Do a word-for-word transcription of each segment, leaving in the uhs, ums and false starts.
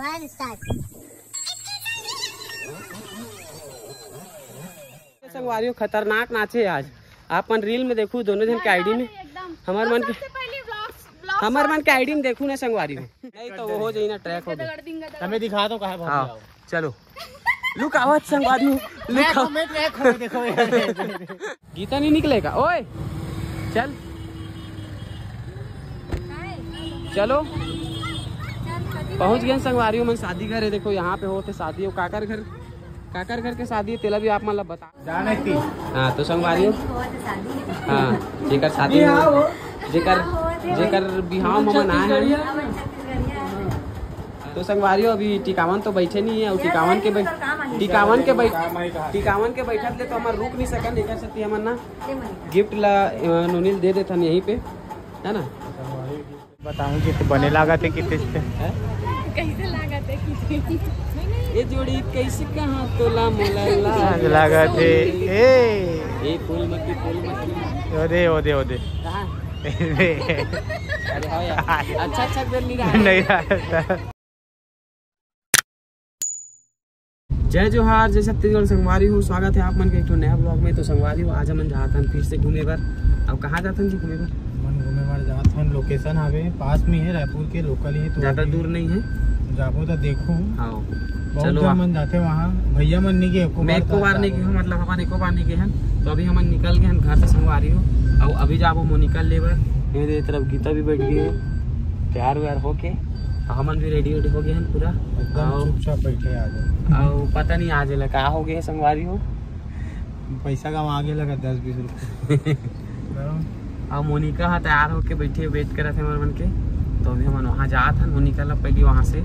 One start। संगवारी हो, खतरनाक नाचे आज। आप मन रील में देखू, दोनों जन के आईडी में। एकदम। हमर मन के, सबसे पहली vlogs, vlogs हमर मन के आईडी में देखू ना संगवारी हो। नहीं तो वो हो जाई ना, ट्रैक हो गया। हमें दिखा दो कहाँ पहुँच हाँ, गया हो। चलो। लुक आवत संगवारी हो, लुक मैं, आवत। मैं ट्रैक हो, देखो यार। गीता नहीं निकलेगा, ओए। चल। चलो। पहुँच गए संगवारी हो, मन शादी घर है। देखो यहाँ पे होते शादी हो, काकर घर, काकर घर के शादी है, तेला भी आप मन ला बता। जाने की। हाँ, तो संगवारी हो। हाँ, जेकर शादी हो, जेकर, जेकर बिहाव में मन आए हैं। तो संगवारी हो, अभी टिकावन तो बैठे नहीं है, और टिकावन के बै-, टिकावन के बै-, टिकावन के बैठत ले तो हमर रुक नहीं सकन, एकर सेती हमन ना गिफ्ट ला, अ, नोनी ल दे देथन यहीं पे, है ना? बताऊं कि तो बने लागत है कितने से। हैं? कैसे लागत है कि ये जोड़ी कैसे कहाँ तोला मोला लाज लागत है। ए। ए फूल मती, फूल मती। ओदे, ओदे, ओदे। कहाँ? अरे हाँ यार, अच्छा, अच्छा बेल नहीं रहा है। नहीं रहा था। जय जोहार, जय छत्तीसगढ़ संगवारी हो, स्वागत है आप मन के एक ठो नया ब्लॉग में। तो संगवारी हो, आज हमन जात हन फिर से घूमे बर। अब कहाँ जात हन जी घूमे बर? हमन घूमे बर जात हन, लोकेशन हवे पास में है, रायपुर के लोकल ही, तो ज़्यादा अभी दूर नहीं है। जाबो तो देखो। हाँ, बहुत चलो जन आप। मन जाते वहाँ, भैया मन नहीं गए, एको मैं बार एको तो बार नहीं जाबो। गए हूँ, मतलब हमन एको बार नहीं गए हैं। तो अभी हमन निकल गए हैं घर से संगवारी हो, और अभी जाबो मोनिका ले बर। ये दे तरफ गीता भी बैठ गई है, तैयार व्यार होके। हमन भी रेडी वेडी हो गए हैं पूरा। एकदम आओ। चुपचाप बैठे आ जाओ। आओ, पता नहीं आज एला का हो गए संगवारी हो। पैसा कमा के लगा दस बीस रुपये। आओ, मोनिका हा तैयार होके बैठे, वेट करत है हमर मन के। तो अभी हमन वहाँ जात हन, मोनिका ला पहली वहाँ से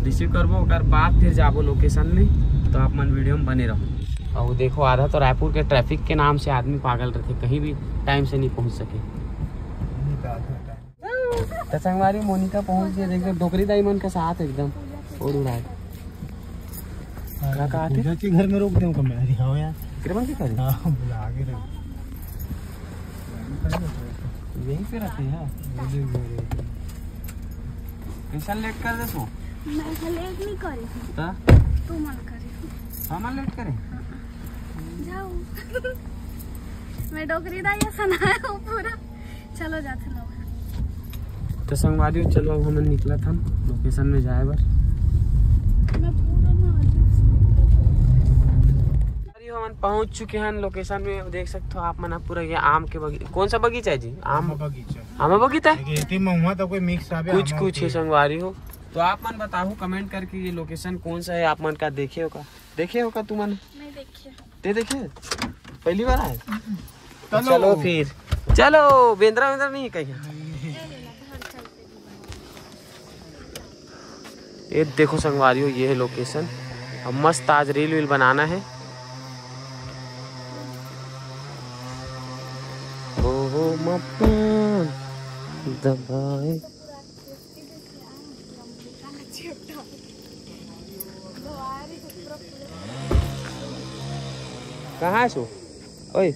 रिसीव करबो, ओकर बाद फिर जाबो लोकेशन में। तो आप मन वीडियो में बने रहो। और देखो, आधा तो रायपुर के ट्रैफिक के नाम से आदमी पागल रहते, कहीं भी टाइम से नहीं पहुँच सके। नहीं तो आधा टाइम। त संगवारी मोनिका पहुंच गए, देखो डोकरी दाई मन के साथ एकदम उड़ उड़ाए। हाँ, का, का आते? पूजा के घर में रोक देंगे मैं, अरे हाँ यार। तेरे मन के करे? हाँ, बुला के रख। यहीं पे रहते हैं। कैसा लेट कर दे सो? मैं तो लेट नहीं करी हूँ। ता? तू मन करे। हम लेट करें? जाओ। मैं डोकरी दाई सुनाया हूँ पूरा। चलो जाते लोग। तो संगवारी हो, चलो अब हमन निकलत हन लोकेशन में जाए बर। मैं पूरा ना अजीब से अरे हमन पहुंच चुके हैं लोकेशन में। देख सकते हो आप मन, अब पूरा ये आम के बगी-, कौन सा बगीचा है जी? आम, आम बगीचा। आम बगीचा है? देखिए, इतनी महुआ तो कोई मिक्स आवे, कुछ आम कुछ के। है संगवारी हो। तो आप मन बताओ कमेंट करके ये लोकेशन कौन सा है, आप मन का देखे हो का? देखे हो का तुमन? नहीं देखे। ते देखे? पहली बार आए? चलो। चलो फिर। चलो, बेंद्रा वेंद्रा नहीं है कहीं? ये देखो संगवारी हो, ये है लोकेशन। अब मस्त आज रील वील बनाना है। ओहो मप्पा दबाए। कहाँ है सो? ओए,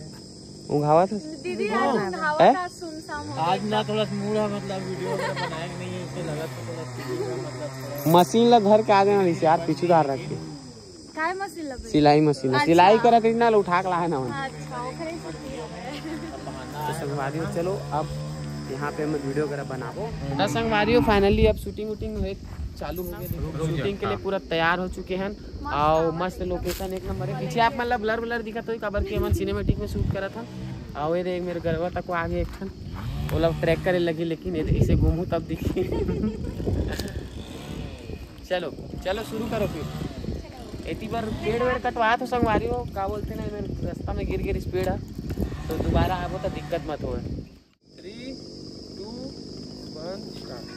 ऊँघावत हस? दीदी, आज ऊँघावत हैं? आज सुनसान हो आज गया। ना थोड़ा सा मूड है, मतलब वीडियो वगैरह बनाए नहीं है, इससे लगा तो थोड़ा सा मतलब थोड़ा मशीन ला धर के आ जाना रहिस यार, पीछू डार रख के। काय मशीन लगे? सिलाई मशीन ला। अच्छा। सिलाई करत रहिस ना, उठा के लाए ना मन। अच्छा, ओकरे से किया है। तो संगवारी हो, चलो अब यहाँ पे हम वीडियो वगैरह बनाबो। तो संगवारी हो, finally अब शूटिंग वूटिंग है चालू हो गया। शूटिंग के लिए पूरा तैयार हो चुके हैं। और मस्त लोकेशन एक नंबर है। पीछे आप मतलब ब्लर ब्लर दिखत होई, काबर कि हमन सिनेमैटिक में शूट करत हन। और ये देख मेरे गरवा तक आ गए एक ठन, ओला ट्रैक करे लगी, लेकिन ये इसे घूमू तब दिखी। चलो, चलो शुरू करो फिर। एती बार पेड़ वेड़ कटवा तो संगवारी हो, का बोलते ना, मेरे रास्ता में गिर गिर इस पेड़ है, तो दोबारा आबो तो दिक्कत मत हो। Three, two, one, start।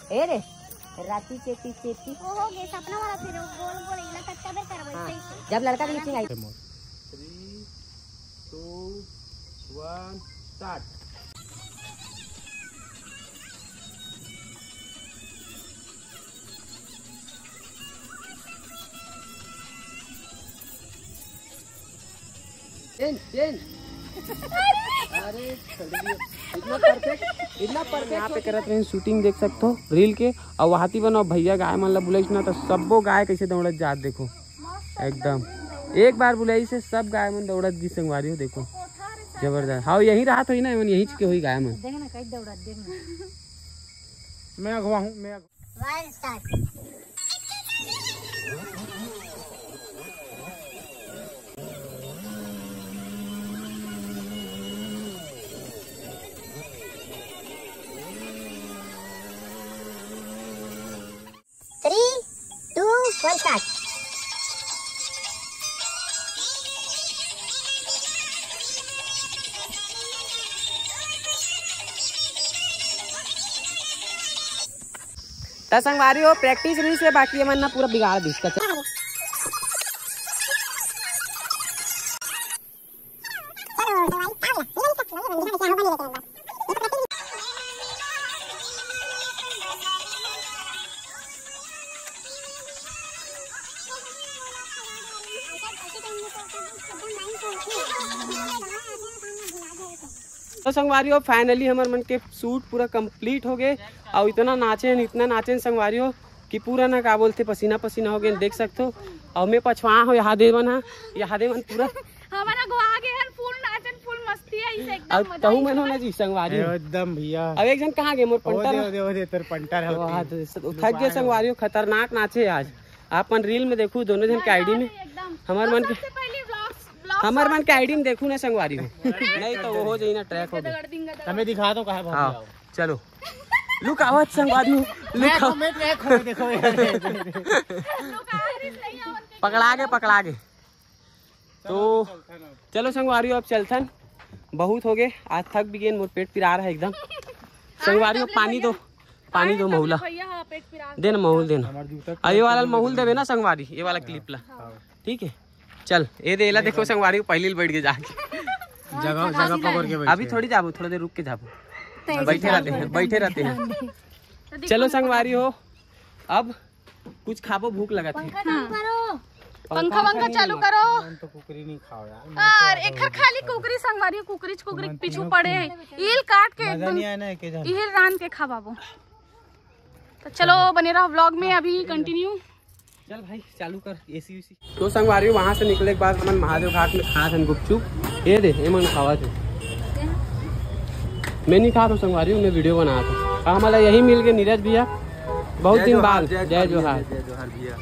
ए रे, राती चेती चेती। ओ हो गे, सपना वाला फिर वो गोल गोल इला कच्चा बेर करबै हाँ, सही से। जब लड़का के लिपस्टिक आई। Three, two, one, start। Change, change. अरे, छोड़ दिए। इतना परफेक्ट, इतना परफेक्ट यहाँ पे करत रहे शूटिंग, देख सकते हो रील के। और वहाँ ती बनो भैया गाय मन ला बुलाइस ना, तो सब्बो गाय कैसे दौड़त जात, देखो एकदम। एक बार बुलाइस हे, सब गाय मन दौड़त गिस संगवारी हो, देखो जबरदस्त। हाँ, यही राहत होई ना, एमन यही के होई गाय मन। देख ना, कैसे दौड़त, देख ना। मैं अगवा हूँ, मैं अगवा। One start. Three, two, one, start. त संगवारी हो, प्रैक्टिस रहिस हे, बाकी एमन ना पूरा बिगाड़ दिस। तो संगवारी हो, finally हमर मन के शूट पूरा कंप्लीट हो गए। और इतना नाचे हैं, इतना नाचे हैं संगवारी हो कि पूरा ना, का बोलते, पसीना पसीना हो गए, देख सकते हो। और मैं पछवा हो, यहाँ दे मन हा, यहाँ दे मन पूरा हमारा गोवा के हर फुल नाचन, फुल मस्ती है इसे एकदम। अब मजा तहु ही मन हो ना जी संगवारी हो। एकदम भैया। अब एक जन कहाँ गए मोर ओ पंटर? दे, ओ दे, ओ दे, तेरे पंटर है वाह, होती। तो स-, थक गए संगवारी हो, खतरनाक नाचे आज। आप मन रील में देखू, दोनों जन के आईडी में। एकदम। हमार तो मन के, सबसे पहले vlogs, vlogs हमर मन के आईडी में देखू ना संगवारी हो। नहीं तो वो हो जाई ना, ट्रैक हो गई। हमें दिखा दो कहाँ भाग हाँ, जाओ। चलो। लुक आवत संगवारी हो, लुक मैं, आवत। मैं ट्रैक हो, देखो यार। पकड़ा के, पकड़ा के। तो चलो संगवारी हो, अब चलथन, बहुत हो गए, आज थक भी गए, मोर पेट पिरा रहा है एकदम। संगवारी हो, पानी दो, पानी दो, महूला। भैया, हाँ, पेट पिरा दे ना, महूल दे ना। हमारे जूता आ, ये वाला महूल देवे ना संगवारी, ये वाला क्लिप ला। हाँ। ठीक है, चल, ये दे, एला देखो संगवारी हो, पहली बैठ के जाके। जगह, जगह पकड़ के बैठे। अभी थोड़ी जाबो, थोड़ा देर रुक के जाबो। तो ऐसे बैठे रहते हैं, बैठे रहते हैं। तो देखो चलो ना, संगवारी हो, अब कुछ खाबो, भूख लगत है। पंखा चालू करो। पंखा, पंखा पंखा नहीं चालू लगा। करो। मन तो कुकरी नहीं खाओ यार। और एकर खाली कुकरी संगवारी, कुकरी, कुकरी मन पीछू तीनों पड़े है। ईल काट के मजा एकदम नहीं आया ना, एके जन। ईल रांध के खवाबो। तो चलो, बने रहो व्लॉग में, अभी कंटिन्यू। चल भाई, चालू कर एसी उसी। तो संगवारी, वहाँ से निकले के बाद हमन महादेव घाट में खात हन गुपचुप। ये दे, ये मन खावत है। मैं नहीं खात हूँ संगवारी, मैं वीडियो बनात हूँ। और हमारा यही मिल के नीरज भैया, बहुत जय दिन जोहार, बाद। जय जय जोहार जोहार। भैया। जय जोहार भैया।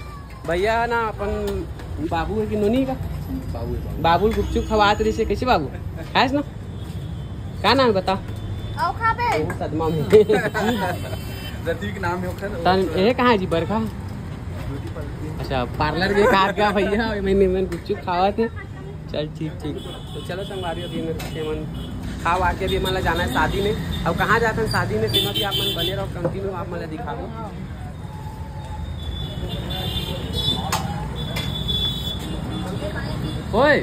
भैया ना अपन बाबू है कि नोनी का? बाबू है, बाबू। बाबू गुपचुप खवात रही से, कैसे बाबू? है ना? का नाम है बता? आओ खा बे। वो सदमा में। रतिक नाम है ओकर। तन, ये कहाँ है जी बरखा? Beauty parlour. अच्छा, पार्लर के कहा क्या भैया? मैंने, मैंने गुपचुप खावा थे। चल ठीक, ठीक। तो चलो संगवारी, अभी मेरे से मन खा वा के अभी हमारा जाना है शादी में। अब कहाँ जाते हैं शादी में, तेमा भी आप मन बने रहो, कंटिन्यू आप मन दिखा दो। ओए,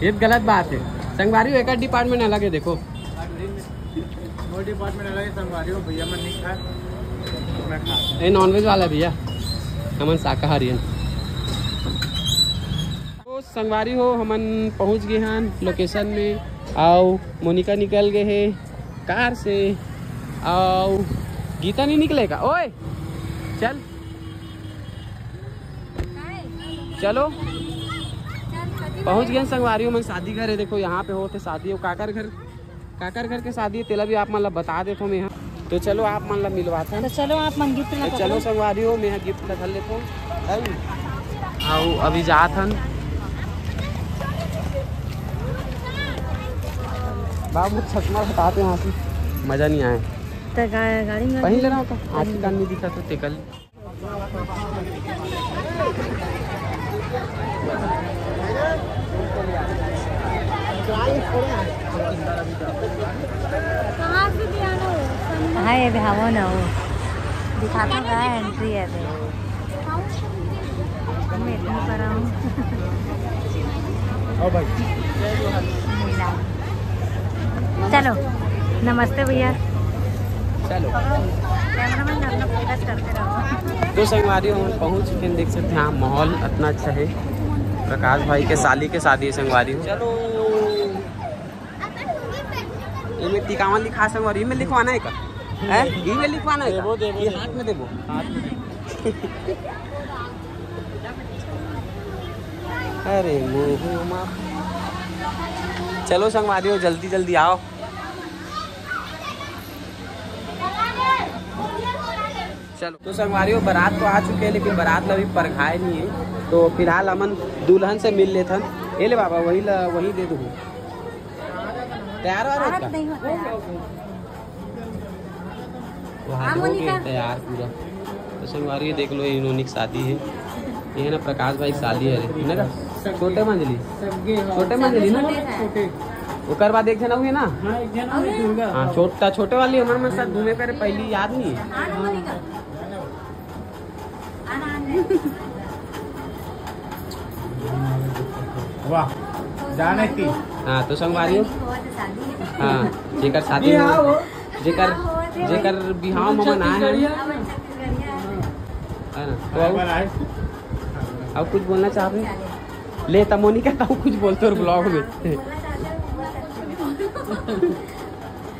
ये गलत बात है। संगवारी एक डिपार्टमेंट अलग है, देखो। वो डिपार्टमेंट अलग है, संगवारी हो, भैया मन नहीं खाए, मैं खा। ये नॉनवेज वाला भैया, हमन शाकाहारी हैं। तो संगवारी हो, हमन पहुंच गए हैं लोकेशन में। आओ, मोनिका निकल गए हैं कार से। आओ, गीता नहीं निकलेगा। ओए, चल, चलो, पहुंच गए संगवारी हो, मन शादी घर है। देखो, यहाँ पे होते शादी हो, काकर घर, काकर घर के शादी है, तेला भी आप मन ला बता देथो मैं यहाँ। तो चलो, आप मन ला मिलवाता है। तो चलो, आप मन गिफ्ट ला तो चलो पकड़ो। संगवारी हो, मैं यहाँ गिफ्ट ला धर लेता हूँ। आओ, अभी जात हन। बाबू, चश्मा हटाते हैं यहाँ से, मजा नहीं आया। तो गा-, गाड़ी में पहन ले रहा था, आँखी कान नहीं दिखा तो तेकल। कहाँ से भी आना हो, सामने। हाँ, ये भी हवा ना हो। दिखा तो रहा है, एंट्री है अभी। मैं इतनी पर आऊँ। आओ भाई। मिला। चलो, नमस्ते भैया। चलो। कैमरामैन अपना फोकस करते रहो। तो संगवारी, हम पहुंच चुके हैं, देख सकते हैं आप, माहौल इतना अच्छा है। प्रकाश भाई के साली के शादी हे संगवारी हो। चलो, इमे टिकावन लिखा हे संगवारी, इमे लिखवाना हे का? हैं? इमे लिखवाना हे का? देबो, देबो, ये देबो। हाथ में देबो। हाथ में देबो। अरे मुंह मा। चलो संगवारी हो, जल्दी जल्दी आओ। चलो, तो संगवारी हो, बारात तो आ चुके हे, लेकिन बारात ला अभी परघाए नहीं हे। तो फिलहाल हमन दुल्हन से मिल लेथन। ए ले बाबा, वही ला, वही दे दूँ। तैयार हो रहे का? वहाँ हो गए तैयार पूरा। तो संगवारी हो, देख लो, ये इन्होंने की शादी हे। ये हे ना प्रकाश भाई की साली हे, हे ना? छोटे मंजली, छोटे मंजली ना? ओकर बाद एक झन अउ हे ना? हाँ, छोटा, छोटे वाली हमर मन साथ घूमे करे, पहली याद नहीं हे। वाह, जाने की। हाँ, तो संगवारी हो, हाँ, जेकर शादी हो, जेकर, जेकर बिहाव में हमन आए हन, हे ना? तो अउ, अउ कुछ बोलना चाहत हे? ले, त मोनिका, त अउ कुछ बोल तोर vlog में।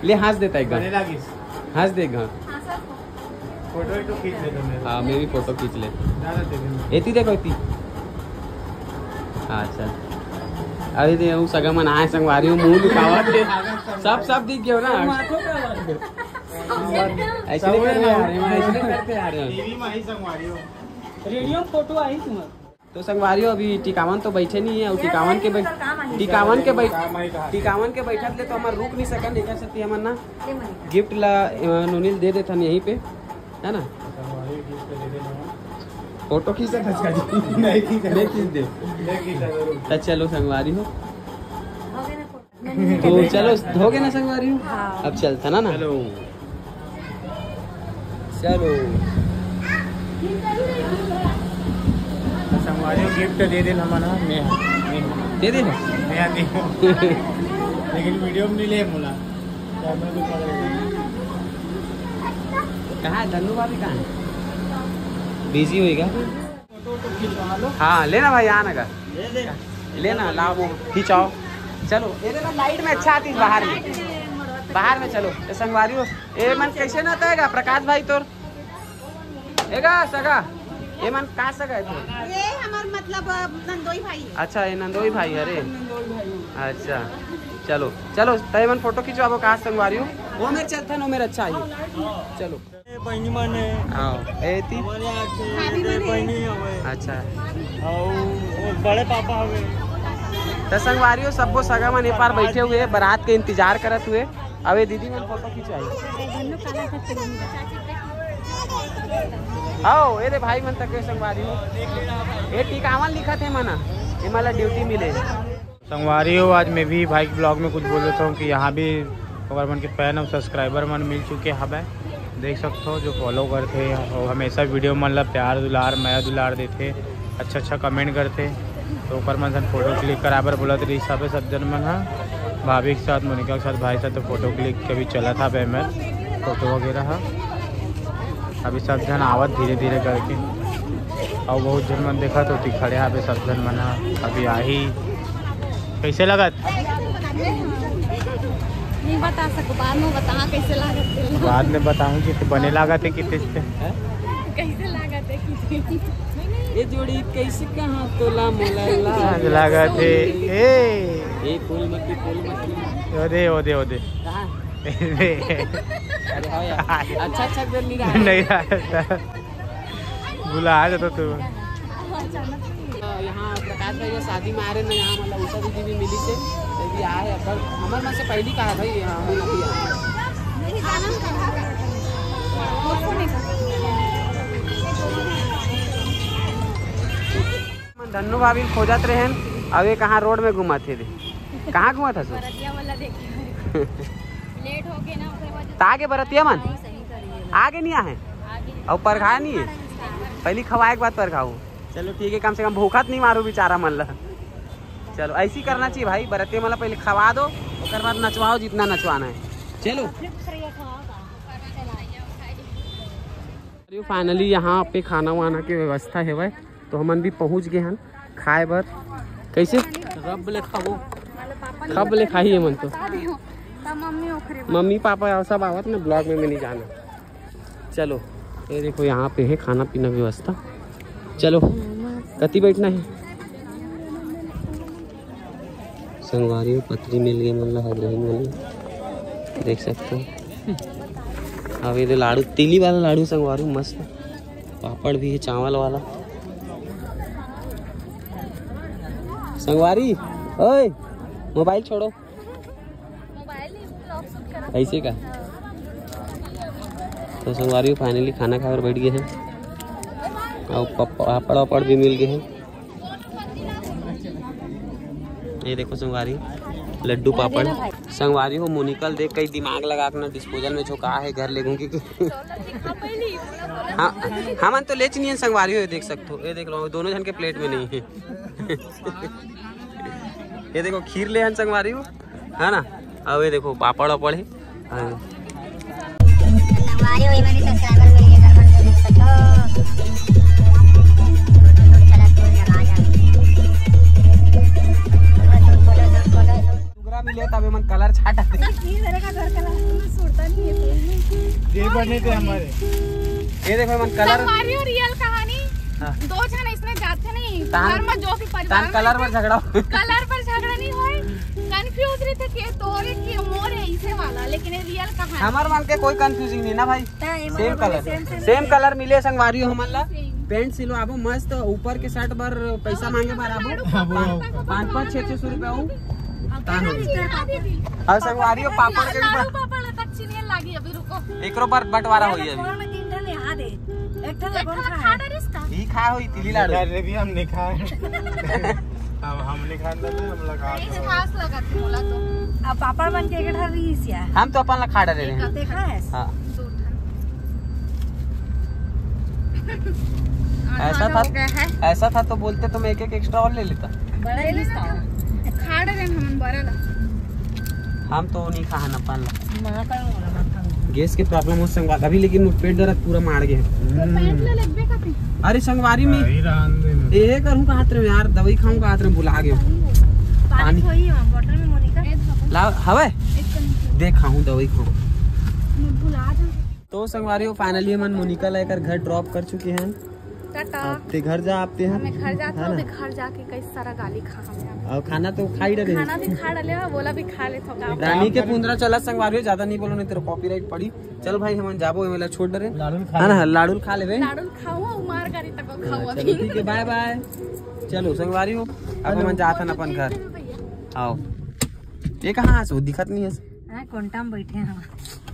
ले, हंस देता एकदम। हंस दे एकदम। फोटो तो खींच ले तुमने। हाँ, मैं भी फोटो खींच ले। एती देखो, एती। अच्छा, अभी दे, वो सगा मन आए, संगवारी हो, मुंह लुकावत हे। सब, सब दिख गयो ना। ऐसे नहीं करते यार, ऐसे नहीं करते यार। टीवी में ही संगवारी हो। रेडियो में फोटो आई तुम्हारा। तो संगवारी हो, अभी टिकावन तो बैठे नहीं हे, अउ टिकावन के बै-, टिकावन के बै-, टिकावन के बैठत ले तो हमर रुक नहीं सकन, एकर सेती हमन ना गिफ्ट ला, अ, नोनी ल दे देथन यहीं पे, हे ना? फोटो खींचत हस का जी? नहीं खींचत। नहीं खींच दे। त चलो संगवारी हो। तो चलो, हो गए ना संगवारी हो? हाँ। अब चलता ना, ना? चलो। चलो। संगवारी हो, गिफ्ट दे दे हमन, हाँ, मैं, मैं। दे दे? मैं आती हूँ। लेकिन वीडियो में नहीं ले मुला। कैमरा तो पकड़ ले। कहाँ है धन्नू भाभी, कहाँ है? बिजी होएगा। हाँ, लेना भाई, आना का। लेना, लाओ, वो खिंचाओ। चलो, ये देखो, लाइट में अच्छा आती है बाहर में। बाहर में चलो, ये संगवारी हो। ये मन कैसे ना तय गा, प्रकाश भाई तोर? एगा, सगा? ये मन का सगा है तोर? ये हमार मतलब नंदोई भाई है। अच्छा, ये नंदोई भाई है रे। नंदोई भाई। अच्छा, चलो, चलो, तय मन फोटो खिंचवाबो का संगवारी हो? वो मेर चलथन, वो मेर अच्छा है। चलो। ए, बहिनी मन हे। हाँ, ए ती। हमर यहाँ के भाभी मन हे। बहिनी हवे। अच्छा। अउ बड़े पापा हवे। त संगवारी हो, सब्बो सगा मन ए पार बैठे हुए, बारात के इंतजार करत हुए। अब ये दीदी मन फोटो खिंचवाई। आओ, ये दे भाई मन तक के संगवारी हो। ये टिकावन लिखत हे मना, ये मला ड्यूटी मिले। संगवारी हो, आज मैं भी भाई के ब्लॉग में कुछ बोल देता हूँ कि यहाँ भी ओकर मन के फैन अउ सब्सक्राइबर मन मिल चुके हवय। देख सकथो, जो फॉलो करथे अउ हमेशा वीडियो मन ला प्यार दुलार, मया दुलार देथे, अच्छा अच्छा कमेंट करथे, तो ओकर मन सन फोटो क्लिक कराए बर बोलत रहिस हवे सब झन मन ह। भाभी के साथ, मोनिका के साथ, भाई के साथ तो फोटो क्लिक के भी चलत हवे एमेर, फोटो वगैरह ह। अभी सब झन आवत धीरे धीरे करके, अउ बहुत झन मन देखत होती खड़े हवे, सब झन मन ह अभी आही। कैसे लगत? नहीं बता सको, बाद में बता कैसे लागत तेला। बाद में बताऊँ कि तो बने लागत हे कि तेज से। कैसे लागत हे कि ये जोड़ी कैसे कहाँ तोला मोला लाज लागत हे। ए। ए फूल मक्खी, फूल मक्खी। ओदे, ओदे, ओदे। कहाँ? अरे हाँ यार, अच्छा अच्छा बेर नहीं रहा। नहीं रहा। बुला आ जाता तू। यहाँ प्रकाश भाई के शादी में आ रहे ना, यहाँ मतलब उषा दीदी भी मिली से, तो भी आए, पर हमर मन से पहली कहा भाई, हाँ, हम अभी आए। धन्नू भाभी खोजत रहे हैं, अब ये कहाँ रोड में घुमाथे रे? कहाँ घुमाथा सो? बरतिया वाला देखिए। लेट हो गए ना, ओकर वजह से। त आगे बरतिया मन? नहीं, सही करिए। आगे नहीं आहे? आगे। अउ परघाए नहीं है? पहली खवाए के बाद परघाओ। चलो ठीक है, कम से कम भूखा तो नहीं मारू बेचारा मन ला। चलो, ऐसी करना चाहिए भाई, बरतिया मन ला पहले खवा दो, ओकर बाद नचवाओ जितना नचवाना है। चलो। फाइनली यहाँ पे खाना वाना के व्यवस्था हेवय, तो हमन भी पहुँच गए हन खाए बर। कैसे? रब ले खाबो। खब ले खाही ये मन तो। मम्मी पापा सब आवत ना ब्लॉग में, मैं नहीं जाना। चलो, ये देखो, यहाँ पे है खाना पीना व्यवस्था। चलो, कति बैठना है? संगवारी हो, पतरी मिल गई मन ला, हजरही वाली, देख सकते हो। अब ये दे लाडू, तिली वाला लाडू संगवारी हो, मस्त। पापड़ भी है, चावल वाला। संगवारी, ओए, मोबाइल छोड़ो। ऐसे का? तो संगवारी हो, finally खाना खाए बर बैठ गए हैं। और पप-, पापड़ वापड़ भी मिल गए हैं। ये देखो संगवारी, लड्डू पापड़। संगवारी हो, मोनिका ल देख कई दिमाग लगा के ना डिस्पोजल में झोंका है, घर ले घूम के। हाँ, हमन तो लेच नहीं है संगवारी हो, ये देख सकते हो, ये देख लो, दोनों जन के प्लेट में नहीं है। ये देखो, खीर ले हन संगवारी हो, है ना? अब ये देखो, पापड़ वापड़ है। हाँ। डोकरा मिले तबे मन कलर छाटा। ये बने थे हमारे। ये देखो मन कलर। संगवारी हो, रियल कहानी। हाँ। दो झन इसने जाते नहीं, तान, घर में जो भी परिवार तान में कलर में झगड़ा। कलर पर झगड़ा नहीं होए, कंफ्यूज रहिथे कि तोरे कि मोर है इसे वाला, लेकिन ये रियल कहानी। हमार मन के कोई कंफ्यूजिंग नहीं ना भाई। सेम कलर, सेम कलर मिले संगवारी हो हमन ला। पैंट सिलवाबो मस्त, ऊपर के शर्ट बर पैसा मांगे बर आबो। पाँच पाँच छः छः सौ रुपया हो। तान हो। और संगवारी हो, पापड़ के भी लाडू पापड़ तक चिन्हे लागी, अभी रुको। एकरो पर बंटवारा होई अभी। फोन में तीन ठन ले आ दे। एक ठन ले कौन खा है? ई खा होई तिली लाडू। अरे भी हम नहीं खाए। अब हम नहीं खाए ना, हम लगा दो। खास लगा थी बोला तो। अब पापड़ बन के एक ठन रही सिया। हम तो अपन ला खा डरे रहे। देखा है? हाँ। दो ठन। ऐसा आधा था, हो गया है। ऐसा था तो बोलते तो मैं एक एक एक्स्ट्रा और ले लेता। बड़ा ले लेना था। खा डरे हमन बड़ा ला। हम तो नहीं खाहन अपन ला। गैस के प्रॉब्लम हो संगवारी अभी, लेकिन मोर पेट दर्द पूरा मार गए। तो पैंट ले लेबे का तू? अरे संगवारी में यही रहन दे। ए करूँ कहा रे यार, दवाई खाऊं कहा रे, भुला गए। पानी पानी। खोई है, बोतल में मोनिका। ला हवे। एक कम। दे खाऊं, दवाई खाऊं। मैं भुला जा। तो संगवारी हो, finally हमन मोनिका ला एकर घर ड्रॉप कर चुके हैं। टाटा। अब ते घर जा, आप ते हैं। हमें घर जाते है हो, ना? अभी घर जाके कई सारा गाली खा हमें। और खाना तो खा ही रहे। खाना भी खा डाले हो, बोला भी खा लेते हो। रानी के पुंदरा चला संगवारी हो, ज्यादा नहीं बोलो, नहीं तेरा कॉपीराइट पड़ी। चल भाई, हमन जाबो, एमेला छोड़ डरे। लाडू खा है ना, ले। लाडू खा लेबे। लाडू खाओ, मार गाड़ी तक खाओ हाँ, अभी। चलो, ठीक है, बाय बाय। चलो संगवारी हो, अब हमन जात हन अपन घर। भैया। आओ। ये कहाँ है सो? दिखत नहीं है। हाँ, कोंटा में बैठे हैं हम।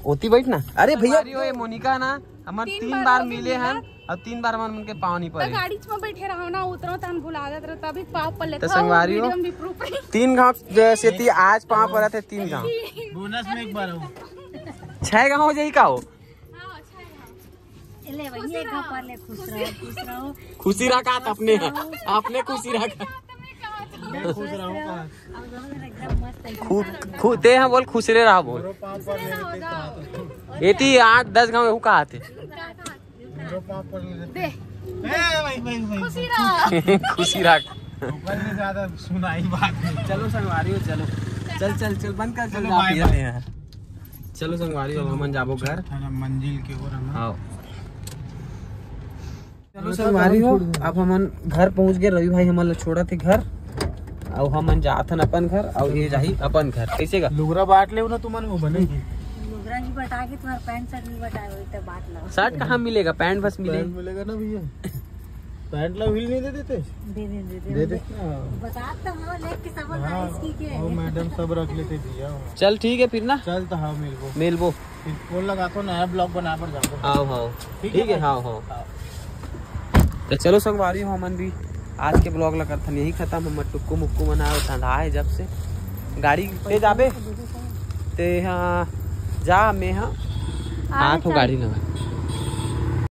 ओती बैठ ना। अरे भैया, संगवारी हो, ये मोनिका ना, हमन तीन तीन बार बार हो गए मिले हैं। अब तीन बार मन के पाँव नहीं तो पड़े। गाड़ी में बैठे रहो ना, उतरो तहन भुला जात रहो, तभी पाँव पर लेते तो हो, संगवारी हो, वीडियो में भी प्रूफ है। तीन घाव जैसे थी, आज पाँव पर थे तीन घाव। बोनस में एक बार हो। छह घाव हो जाई का हो? हाँ, छह घाव। ले वही एक घाव पर ले, खुश रहो, खुश रहो। खुशी रखा त अपने, अपने खुशी रखा। मैं खुश रहूंगा। अब दोनों जन एकदम मस्त है। खु-, खु-, ते हाँ बोल, खुश रे रहा बोल। मेरे पाँव पर ले लेते तो। एती आठ दस घाव हूँ कहा थे। दे। ए, भाई, भाई, भाई। खुशी रहा। खुशी रख। ऊपर से ज्यादा सुनाई बात नहीं। चलो संगवारी हो, चलो। चल, चल, चल, बंद कर, चल, चलो, जा, बाय, पियत बाय। हैं यार। चलो संगवारी हो, हमन जाबो घर। थाना मंजिल के ओर हमन। हाँ। चलो संगवारी हो, अब हमन घर पहुंच गए। रवि भाई हमन ला छोड़ा थे घर, अउ हमन जात हन अपन घर, अउ ये जाही अपन घर। कैसे का? लुगरा बांट ले ना तुमन, वो बने की। लुगरा ही बटा के तुम्हारा पैंट शर्ट नहीं बटाए, वही तो बात ना। शर्ट कहाँ मिलेगा, पैंट बस मिले। पैंट मिलेगा ना भैया, पैंट ला व्हील नहीं दे देते? दे दे, दे दे, दे दे। बता तो हो, लेके सब हाँ, नाइस की के। वो मैडम सब रख लेते भैया। चल ठीक है फिर ना। चल तो हाँ, मिलबो। मिलबो। फिर फोन लगा तो नया ब्लॉग बना पर जाओ। आओ, आओ। ठीक है ठीक है, भाई? हाँ, हाँ। हाँ। तो चलो संगवारी हो, हमन भी आज के ब्लॉग ला करथन यही खत्म। हमर टुक्कू मुक्कू मन आए, ठंडा है जब से। गाड़ी पे जाबे ते हाँ, जा मैं हाँ। हाँ, हाँ, तो चल। गाड़ी लगा।